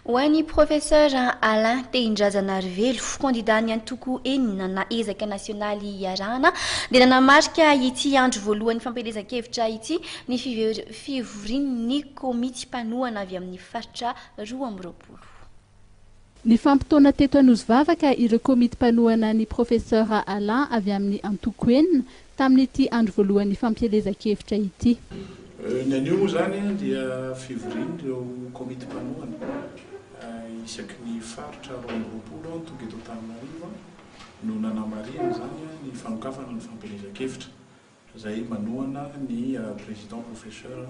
Ho an'ny Professeur Alain Tehindrazanarivelo, kandidan'ny antoko enina na ezaka nasionaly iarahana, dia nanamarika ity andro voalohan'ny fampielezan-kevitra ity ny fivorian'ny komity mpanohana avy amin'ny faritra 22. Nifampitaona teto Anosivavaka ireo komity mpanohana ny Professeur Alain avy amin'ny antoko enina tamin'ity andro voalohan'ny fampielezan-kevitra ity. Ny anio moa izany dia fivorian'ireo komity mpanohana isaky ny faritra 22 tonga eto Antananarivo no nanamarihana izany ny fanokafana ny fampielezan-kevitra izay manohana ny Président Professeur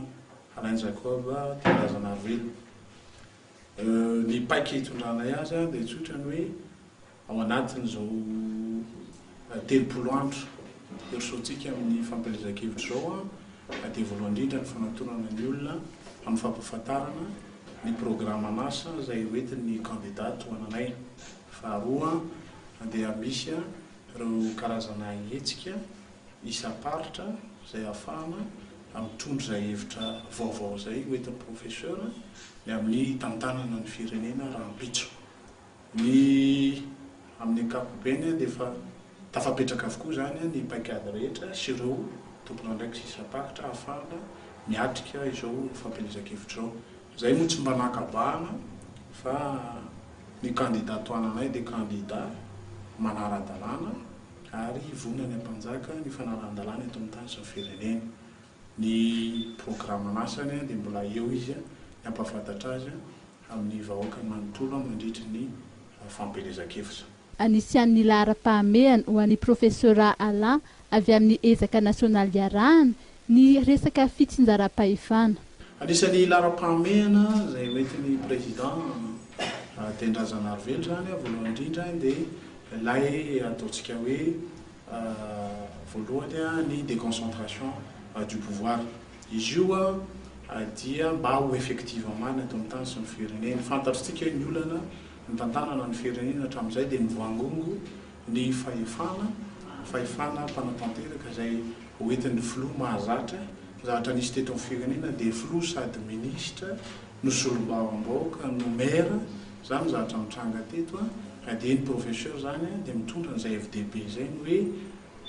Alain Jacob Tehindrazanarivelo. Ny paika hitondranay azy dia tsotra ny hoe ao anatin'izao 30 andro hirosoantsika amin'ny fampielezan-kevitra izao dia voalohany indrindra ny fanatonana ny olona amin'ny fampahafantarana ny programan'asa izay hoentin'ny kandida tohananay. Faharoa dia misy ireo karazana hetsika isam-paritra izay ahafahana mitondra izay hevitra vaovao izay hoentin'ny Professeur ny amin'ny hitantanana ny firenena rahampitso. Ny amin'ny ankapobeny dia efa tafapetraka avokoa izany ny paikady rehetra sy ireo tompon'andraikitra isam-paritra ahafahana miatrika izao fampielezan-kevitra izao. Izay moa tsy mba naka bahana fa ny kandida tohananay dia kandida manara-dalàna ary vonona ny hampanjaka ny fanarahan-dalàna eto amin'ny tany sy ny firenena. Ny programan'asany dia mbola eo izy ny hampahafantatra azy amin'ny vahoaka manontolo mandritry ny fampielezan-kevitra. Anisan'ny laharam-pahamehana ho an'ny Profesora Alain avy amin'ny ezaka nasionaly iarahana ny resaka fitsinjaram-pahefana. Anisan'ny laharam-pahamehana izay hoentin'ny Président Tehindrazanarivelo izany voalohany indrindra dia ilay ataontsika hoe voalohany ny déconcentration du pouvoir. Izy io dia mba ho effective marina eto amin'ny tany sy ny firenena. Fantatr'tsika hoe ny olana nitantanana ny firenena hatramin'izay dia mivangongo ny fahefana, fahefana mpanatanteraka izay hoentin'ny filoha mahazatra. Ny zavatra nisy teto amin'ny firenena dia filoha sady minisitra no solombavambahoaka no maire, izany ny zavatra nitranga teto dia ny professeur izany dia mitondra an'izay FDB izay ny hoe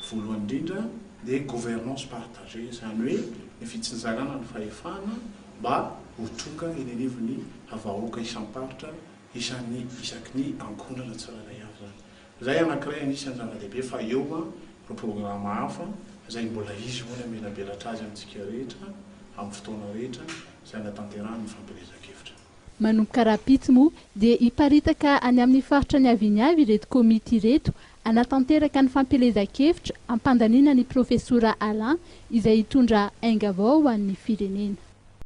voalohany indrindra dia gouvernance partagée, izany hoe ny fitsinjarana ny fahefana mba ho tonga eny anivon'ny vahoaka isam-paritra isan'ny isaky ny ankohonana tsirairay avy izany. Izay anankiray anisan'ny zava-dehibe fa eo ireo programa hafa izay mbola izy moa ny hamelabelatra azy amintsika rehetra amin'ny fotoana rehetra izay hanatanterahany ny fampielezan-kevitra. Manomboka rahampitso moa dia hiparitaka any amin'ny faritra niaviany avy ireto komity ireto hanatanteraka ny fampielezan-kevitra hampandaniana ny Profesora Alain izay hitondra ainga vao ho an'ny firenena.